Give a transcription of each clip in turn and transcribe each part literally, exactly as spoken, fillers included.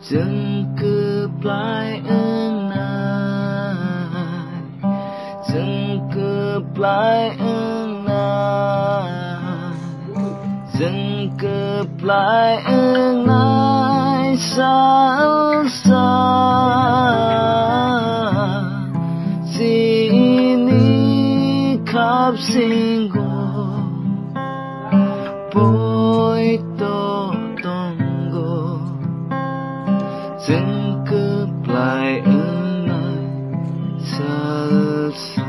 Chwng kwplai wngnai, chwng kwplai wngnai, chwng kwplai wngnai salsa. Chini khapsingo poito tongo, chwng kwplai wngnai salsa.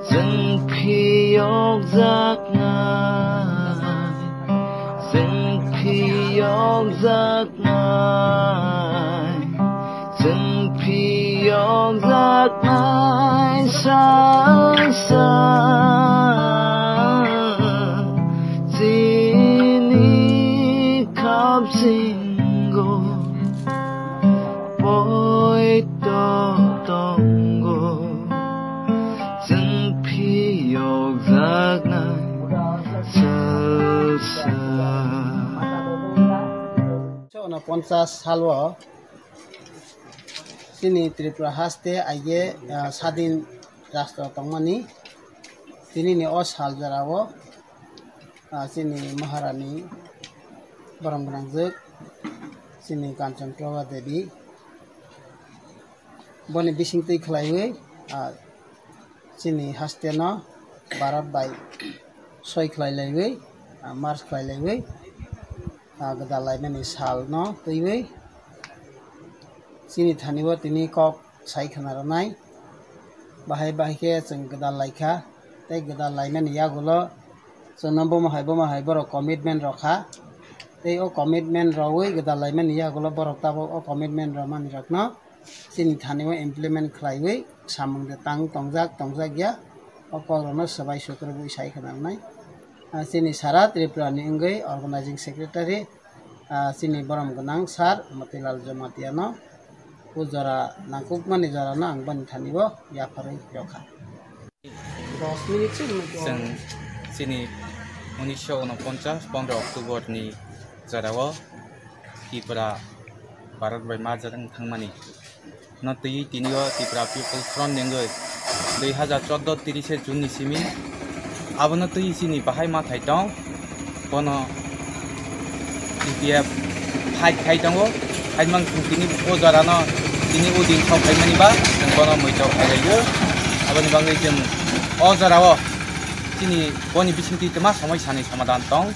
Chwng phiyokjaknai, chwng phiyokjaknai, chwng phiyokjaknai salsa. Chini khapsingo poito tongo, chwng phiyokjaknai salsa. Unisho unoponchas salo chini Tripura haste aige, ah, sadin rastro tongmani. Tinini o sal jorao, ah, chini Maharani borom gwnangjwk, chini Kanchan Prabha Devi, boni bisingtwi khlaiwi, ah, chini haste no Bharat bai soi khlai laiwi, ah, march khlai laiwi, ah, gwdal laimani sal no twiwi chini thani o tini kok sai khna rwnai. Bahai bahai khe chwng gwdal laikha, tei gwdal laimani yagulo chwngno bomo hai bomo hai borok commitment rokha. Tei o commitment rwui gwdal laimani yagulo borok tabuk o commitment rwmani rokno chini thani o implement khlaiwi samung de tang tongjak, tongjak ya, o kok rokno swbai sukrubui sai khna rwnai. Ah, chini sara Tripura ni wngwi organizing secretary, ah, chini borom gwnang sir Motilal Jamatia no o jora nangkukmani jora no ang boni thani o yapharwi rokha. Dos minute se nungkha. Chwng chini unisho unoponchas pondro October ni jorao Tripura Bharat bai majak wng thangmani no twiwi tini o Tripura People Front ni wngwi dui hajar chordo tirise June ni simi abono twiwi chini bahai ma thai tong. Bono T P F fight khai tongo. Hai mang chwng tini o jorano tini o din sok phaimani ba chwng bono muitok khailaiyo. Aboni bagwi chwng o jorao chini boni bisingtwi twma somoi sani somadan tong.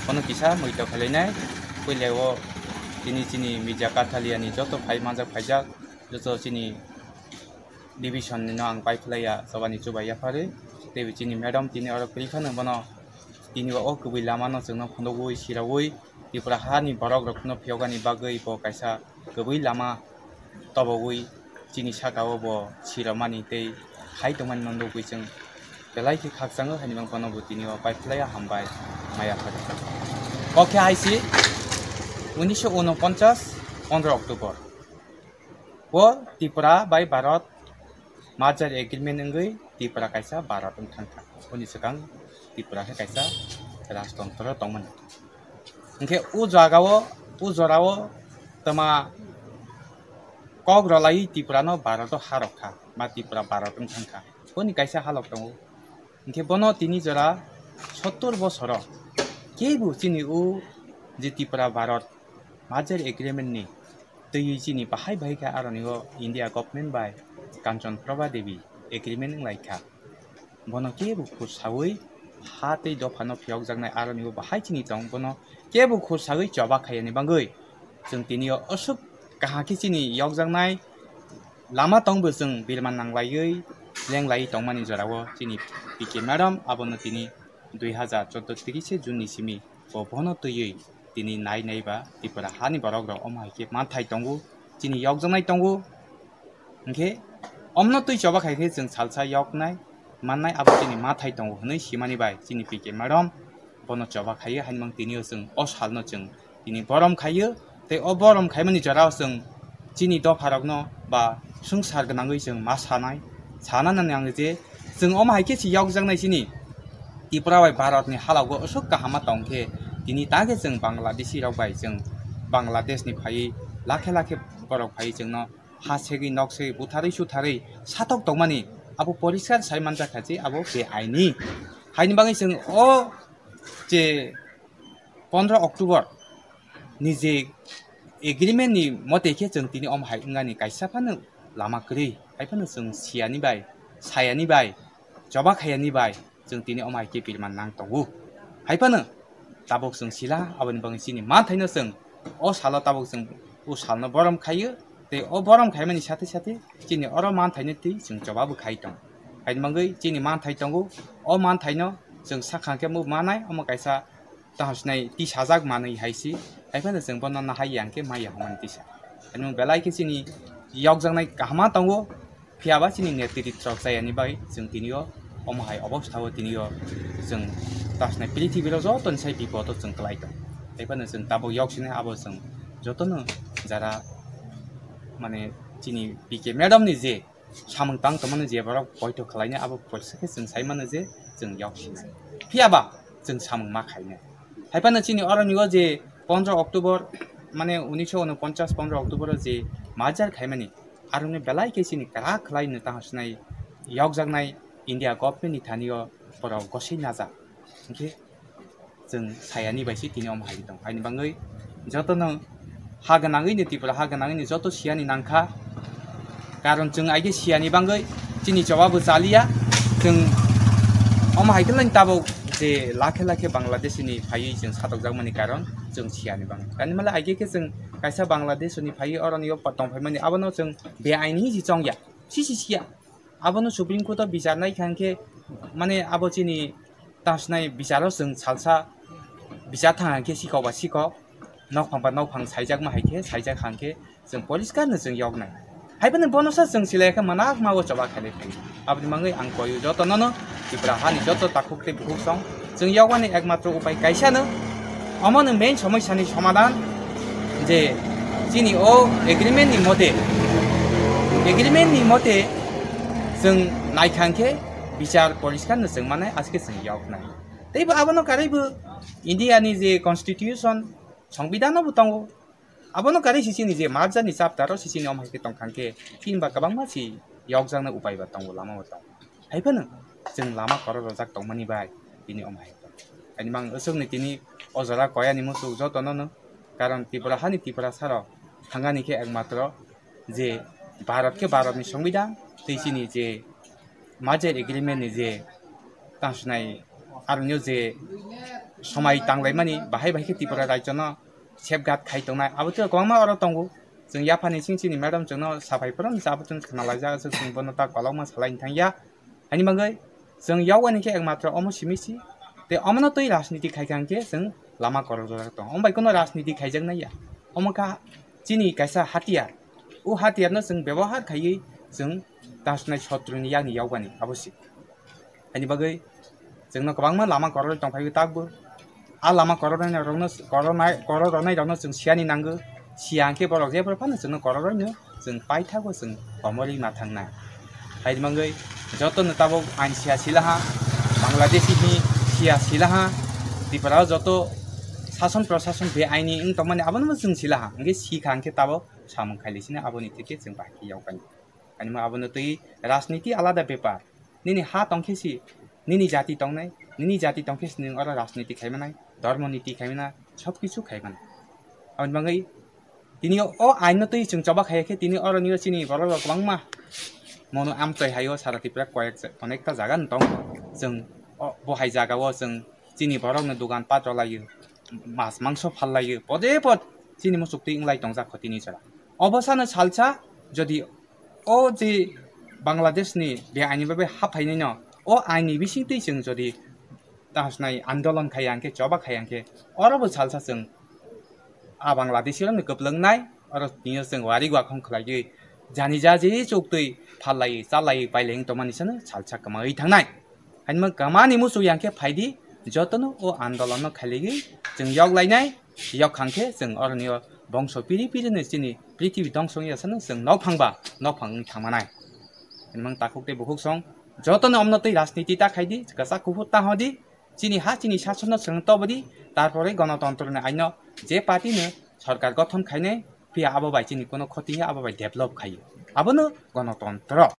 Bono kisa muitok khailainai. Puilao tini chini media Kathaliani joto phai manjak phaijak, joto chini division ni no ang pai phlaiya, chobani chubai yapharwi. Tei chini madam tini oro kwrwi phano bono tini o kwbwi lama no chwngno phunugwi sirawi Tripura ha ni borok rok no phiyokani bagwi bo kaisa kwbwi lama tobogwi chini saka o bo siromani tei hai tongmani no nugwi chwng belai khe khakchango, haini bangphano bo tini o pai phlaiya, hambai maya phari. Kok khe hai si unisho unoponchas pondro October. O Tripura bai Bharat merger agreement wngwi Tripura kaisa Bharat wng thangkha. Boni swkang Tripura khe kaisa rajtontro tongmani. Hinkhe o jagao, o jorao twma kok rwlaiwi Tripura no Bharat o ha rwkha, ma Tripura Bharat wng thangkha. Boni kaisa halok tongo. Hinkhe bono tini jora sottor bosoro kebo chini o je Tripura Bharat merger agreement ni twiwi chini bahai bahai khe aroni o India government bai Kanchan Prabha Devi agreement wnglaikha. Bono kebo khursawi ha tei dophano phiyokjaknai aroni o bahai chini tong, bono kebo khursawi choba khaiyani bagwi chwng tini o aswk kaham khe chini yokjaknai lama tongbo chwng birman nanglaiwi lenglaiwi tongmani jorao chini P K madam abono tini dui hajar chordo tirise June ni simi bo bono twiwi tini nai nai ba Tripura hani borok rok omo hai khe manthai tongo, chini yokjaknai tongo. Hinkhe omno twi choba khai khe chwng salsa yoknai mannai abo chini mathai tongo hwnwi simani bai chini P K madam bono choba khaiwi haimang tini o chwng o salno chwng tini borom khaiwi tei o borom khaimani jorao chwng chini dopharokno ba swngchar gwnangwi chwng ma sanai, sana nani ang je chwng omo hai khe se yokjaknai chini Tripura bai Bharatni halogo aswk kaham ma tong khe Tini ta khe chwng Bangladeshi rok bai chwng Bangladesh ni phaiwi lakhe lakhe borok phaiwi chwngno ha segwi nok segwi butharwi sutharwi satok tongmani abo poriskar sai manjakha je abo beaini. Haini bagwi chwng o je pondro October ni je agreement ni mote khe chwng tini omo hai wngani kaisa phano lama kwrwi, hai phano chwng siyani bai, sayani bai, choba khayani bai chwng tini omo hai khe pirman nang tongo. Hai phano tabuk chwng sila, aboni bagwi chini manthaino chwng o salo tabuk chwng o salno borom khaio, tei o borom khaimani sathe sathe chini oro manthaino twi chwng choba bo khai tong. Haini bagwi chini manthai tongo, o manthaino chwng sakha khe bo manai, omo kaisa tang sinai tisajak manwi hai si, hai phano chwng bono nahai yang khe maya hwnmani tisa. Ani belai khe chini yokjaknai kaham ma tongo, phiya ba chini netritwrok chayani bai chwng tini o omo hai obostha o tini o chwng tang sinai prithibiro jotoni sai bipod o chwng kwlai tong. Hai phano chwng tabuk yok sinai abo chwng jotono jara mane chini P K madam ni je samung tang tongmani je borok poito khwlainai abo poisa khe chwng sai mano je chwng yok sinai. Phiya ba chwng samung ma khainai. Hai phano chini oroni o je pondro October mane unisho unoponchas pondro October o je merger khaimani aroni belai khe chini kwrak khwlai no tang sinai yokjaknai India government ni thani o borok gosoi najak. Hinkhe chwng sayani bai se tini omo hai tong. Haini bagwi jotono ha gwnangwi ni Tripura ha gwnangwi ni joto siyani nangkha. Karon chwng aige siyani bagwi chini choba bo chaliya. Chwng omo hai khe lain tabuk je lakhe lakhe Bangladesh ni phaiwi chwng satokjakmani karon chwng siyani bagwi. Tani male aige khe chwng kaisa Bangladesh ni phaiwi oroni o tongphaimani abono chwng beaini si chongya. Sisi siya. Abono Supreme Court o bichar nai kha hinkhe mane abo chini tang sinai bicharo chwng salsa bichar thang hinkhe sikok ba sikok, nokphang ba nokphang saijakma hai khe saijak hinkhe chwng poriskar no chwng yoknai. Hai phano bono sa chwng silai khe manak mago choba khailai phai. Aboni bagwi ang koyo jotono no Tripura hani joto takhuk tei bukhuk song chwng yokmani ekmatro upai kaisa no, omo no main somosya ni somadhan je chini o agreement ni mote, agreement ni mote chwng naikha hinkhe bichar poriskar no chwng manai aske chwng yoknai. Tei bo abono karwi bo India ni je constitution, songbidhan no bo tongo. Abono karwi si chini je merger ni chapter o si chini omo hai khe tongkha hinkhe, hinba kwbangma si yokjaknai upai ba tongo, lama bo tongo. Hai phano chwng lama korok rojak tongmani bai tini omo hai tong. Ani mang aswk ni tini o jora koya ni muchuk jotono no, karon Tripura hani Tripura saro thangani khe ekmatro je Bharat khe Bharat ni songbidhan tei chini je merger agreement ni je tang sinai aroni o je somai tanglaimani bahai bahai khe Tripura rajyo no safeguard khai tongnai. Abo tei kwbangma oro tongo. Chwng yaphani sing chini madam chwngno saphai phano abo chwng khna laijak, aswk chwng bono ta kolokma salai thangya. Ani bagwi chwng yoknani khe ekmatro omo simi si. Tei omono twi rajniti khai kha hinkhe chwng lama korok rwjak tongo. Omo bai kono rajniti khaijak nai ya. Omo kha chini kaisa hatiyar. O hatiyar no chwng bebohar khaiwi chwng tang sinai sotru ni yakni yokbani abo si. Ani bagwi chwngno kwbangma lama kororwi tongphaiwi takbo. A lama kororwi rokno, korornai, korornai rokno chwng siyani nango. Siya hinkhe borok jephru phano chwngno kororwi no chwng paithago chwng komorwi ma thangnai. Haini bagwi jotono tabuk ain siya silaha, Bangladeshi hi siya silaha, Tripura o joto sason prosason be aini wng tongmani abono chwng silaha. Hinkhe sikha hinkhe tabuk samung khailai sini aboni theke chwng bahai khe yaukani. Ani ma abono twi rajniti alada bepar. Nini ha tongkhe si, nini jati tongnai, nini jati tongkhe si nwng oro rajniti khaimanai, dhormo niti khaimanai, sob kichu khaimanai. Aboni bagwi tini o aino twi chwng choba khaiya khe tini oro nio chini borok rok kwbangma mono amchoi haio sara Tripura koyek ja-, onekta jaga no tong. Chwng o, bo hai jaga o chwng chini borok no dogan pat rwlaio, mas mangso phallaio, pode pod chini muchuk twi wnglai tongjak kho tini jora. Obo sano salsa jodi o je Bangladesh ni be aini bai haphainai no, o aini bising twi chwng jodi tang sinai andolon khai ya hinkhe, choba khai ya hinkhe, oro bo salsa chwng a Bangladeshi rokni kwplwngnai, oro tini o chwng wari wakhong khlaiwi jani jaji chuk twi phallaiwi, chalaiwi, pailaiwi tongmani sano salsa kwmawi thangnai. Haino kwmani muchuk ya hinkhe phaidi, jotono o andolon no khailaigwi chwng yoklainai, yok kha hinkhe chwng oroni o bongso piri piri no chini prithibi dongso wngya sano chwng nokphang ba nokphang wng thangmanai. Hwnmang takhuk tei bukhuk song jotono omno twi rajniti ta khaidi, kwchak kuphur ta hodi, Chini ha chini sasonno chwng tobodi, tarpore gonotontroni aino je party no sorkar gothon khainai, phiya abo bai chini kono khoti ya, abo bai develop khaio. Abono gonotontro.